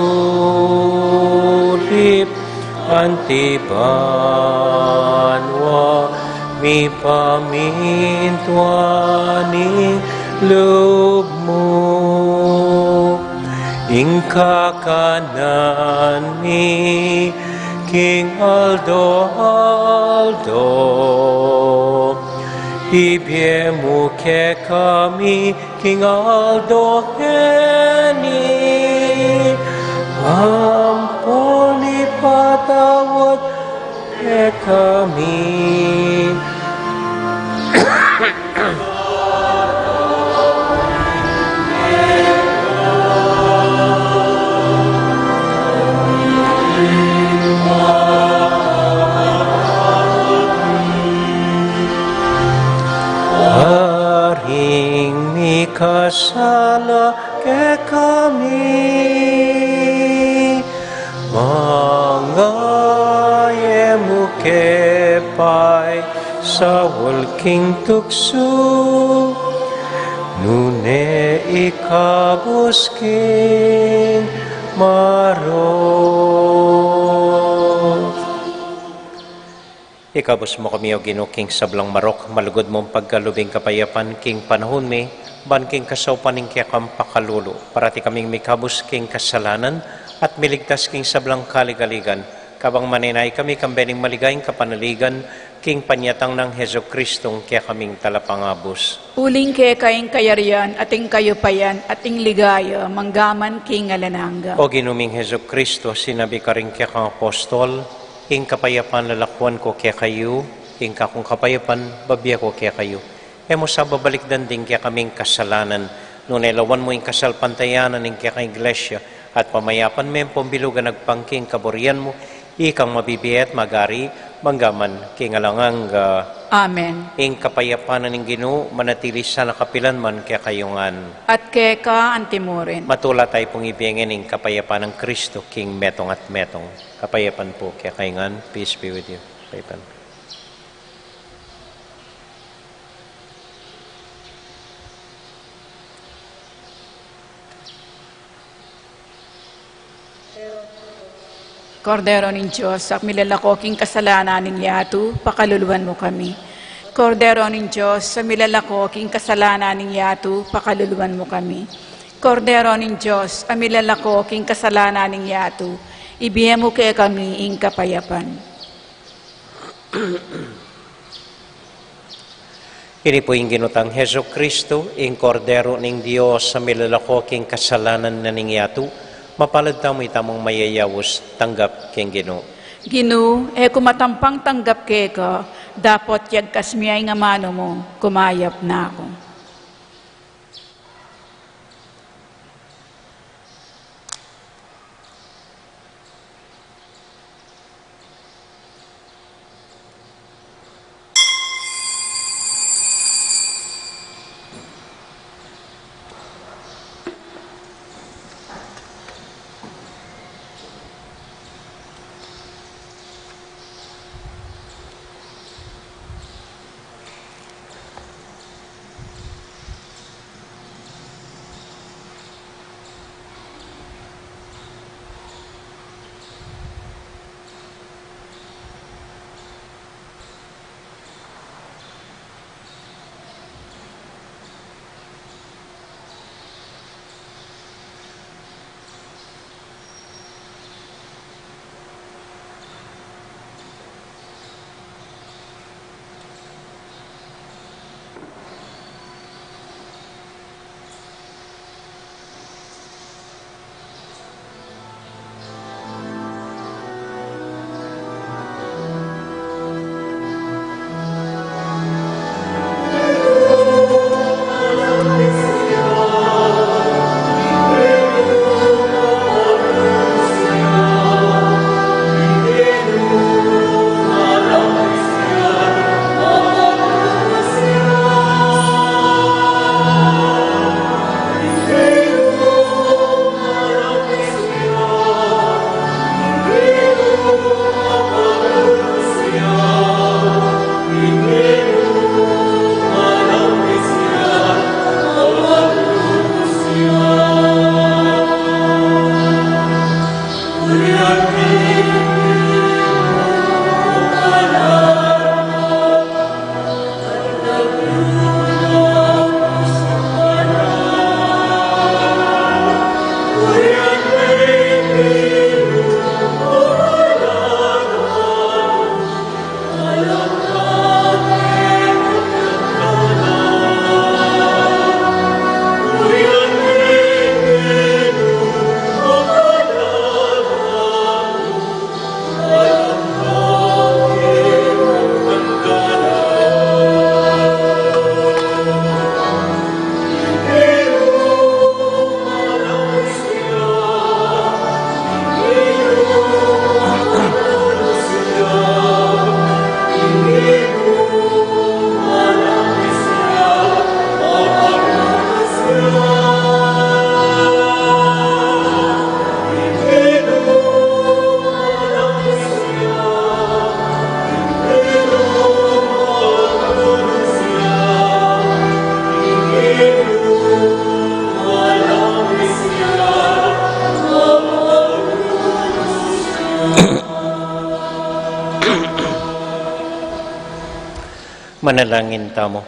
anti banua, mipamintuan ing lub mu. Ing kakanan mi king aldo-aldo, ibie mu kekami king aldo ngeni, ampon ipatawad kekami. Karing mikasala kekami, manga e mu ke paisaul king tuksu, nune ikabus king marok. Ikabus mu kami, O Ginu, king sablang marok, malugud mung pagkalub ing kapayapan king panaun mi, ban king kasaupan ning kekang pakalulu, parati kaming mikabus king kasalanan, at miligtas king sablang kaligaligan, kabang manenaya kami kambe ning maligayang kapanaligan, king panyatang nang Jesucristong kekaming Talapangabus. Uling keka ing kayarian, at ing kayupayan, at ing ligaya, mangga man king alang angga. O Ginu ming Jesucristo, sinabi karing kekang apostol, Ing kapayapan lalakuan ku kekayu, ing kakung kapayapan babie ku kekayu. E mu sa babalikdan ding kekaming kasalanan, nune lawan mu ing kasalpantayanan ning kekang Iglesia, at pamayapan me ampon bilugan agpang king kaburian mu, ikang mabibie at magari, mangga man king alang angga. Amen. Ing kapayapan na ning Ginu, manatili sana kapilan man kekayu ngan. At keka antimurin. Matula tayu pung ibie ngeni ing kapayapan nang Kristo king metung at metung. Kapayapan pu kekayu ngan. Peace be with you. Kapayapan. Kordero ning Dios, a milalako king kasalanan ning yatu, pakaluluan mu kami. Kordero ning Dios, a milalako king kasalanan ning yatu, pakaluluan mu kami. Kordero ning Dios, a milalako king kasalanan ning yatu, ibie mu kekami ing kapayapan. Ini pu ing Ginu tang Jesucristo, ing Kordero ning Dios, a milalako king kasalanan na ning yatu. Mapalad tamu itamung mayayaus tanggap king Ginu. Ginu, e ku matampang tanggap keka, dapot yagkas mi ya ing amanu mu, kumayap na ku. Manalangin tamu.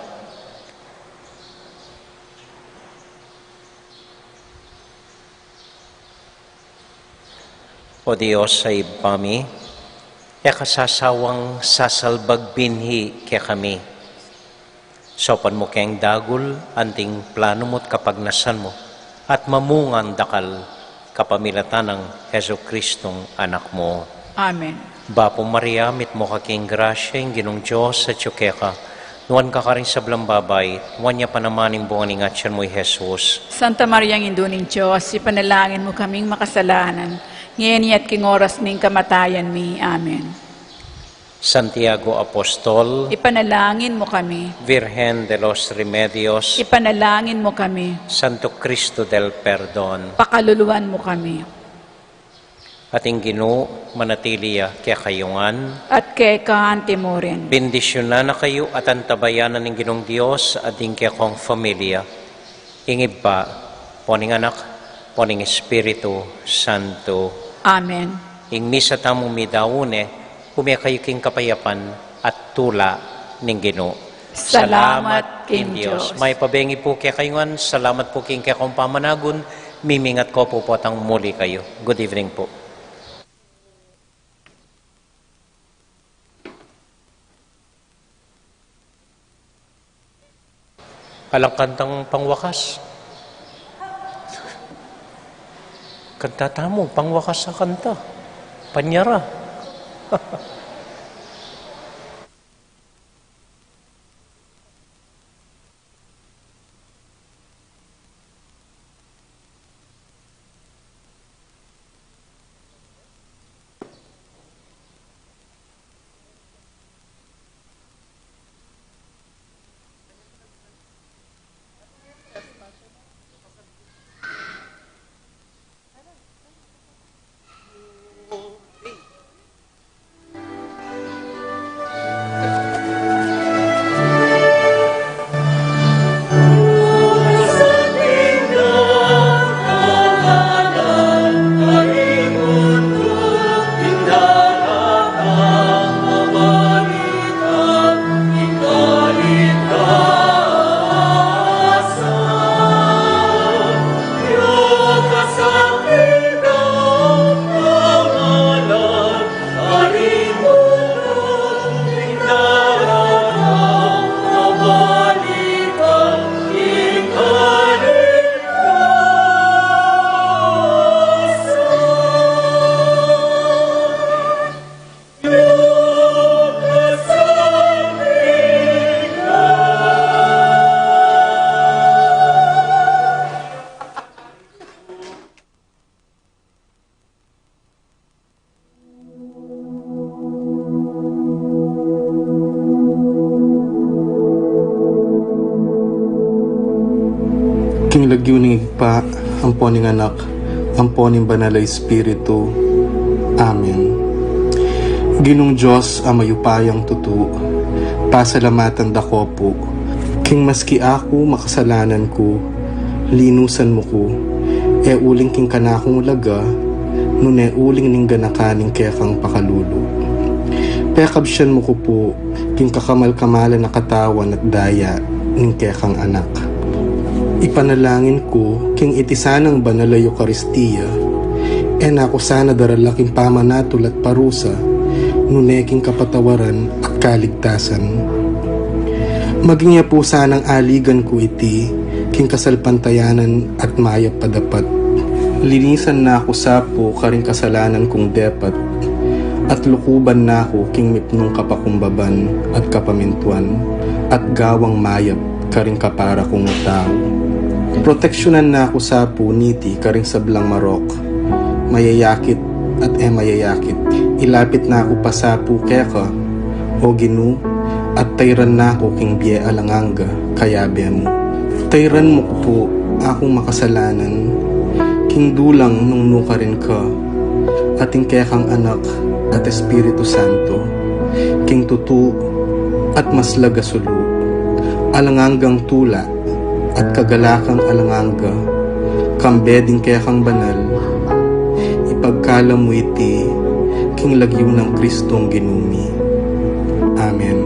O Dios a Ibpa mi, e ka sasawang sasalbag binhi kekami. Saupan mu keng dagul anting planu mu't kapagnasan mu, at mamungan dakal kapamilatan nang Jesucristong Anak mu. Amen. Bapu Maria, mitmu ka king grasya, ing Ginung Dios atyu keka, nuan ka karing sablang babai, nuan ya pa naman ing bunga ning atyan mu, i Jesus. Santa Maria, Indu ning Dios, ipanalangin mu kaming makasalanan, ngeni at king oras ning kamatayan mi. Amen. Santiago Apostol, ipanalangin mu kami. Virgen de los Remedios, ipanalangin mu kami. Santo Cristo del Perdon, pakaluluan mu kami. At ing Ginu manatili ya kekayu ngan. At keka anti mu rin. Bendisyunan na kayu at antabayanan ning Ginung Dios at ing kekong familia. Ing Ibpa, ampo ning Anak, ampo ning Espiritu Santo. Amen. Ing misa tamung midaun ne, ume kayu king kapayapan at tula ning Ginu. Salamat king Dios. Mayap a bengi pu kekayu ngan, salamat pu king kekong pamanagun, mimingat ko pu potang muli kayu. Good evening pu. Alang kantang pangwakas. Kanta tamu, pangwakas a kanta. Panyara. King lagyu ning Ibpa, ampo ning Anak, ampo ning Banal a Espiritu. Amen. Ginung Dios a mayupayang tutu, pasalamatan da ko pu, king maski aku makasalanan ku, linusan mu ku, e uling king kanakung laga, nune uling ning ganakan ning kekang pakalulu. Pekabsian mu ku pu, king kakamal-kamalan a katawan at daya ning kekang Anak. Ipanalangin ku, king iti sanang banal a Eukaristia, e na ku sana darala king pamanatul at parusa, nune king kapatawaran at kaligtasan. Maging ya pu sanang aligan ku iti, king kasalpantayanan at mayap a dapat. Linisan na ku sa pu karing kasalanan kung depat, at lukuban na ku king mipnung kapakumbaban at kapamintuan, at gawang mayap karing kapara kung tau. Proteksyunan na ku sa pu niti karing sablang marok, mayayakit at e mayayakit. Ilapit na ku pa sa pu keka, O Ginu, at tayran na ku king bie alang angga, kayabe mu. Tayran mu ku pu akung makasalanan, king dulang nung nukarin ka, at ing kekang Anak at Espiritu Santo, king tutu at maslag a sulu, alang anggang tula at kagalakang alang angga, kambe ding kekang banal, ipagkalam mu iti king lagyu nang Kristong Ginu mi. Amen.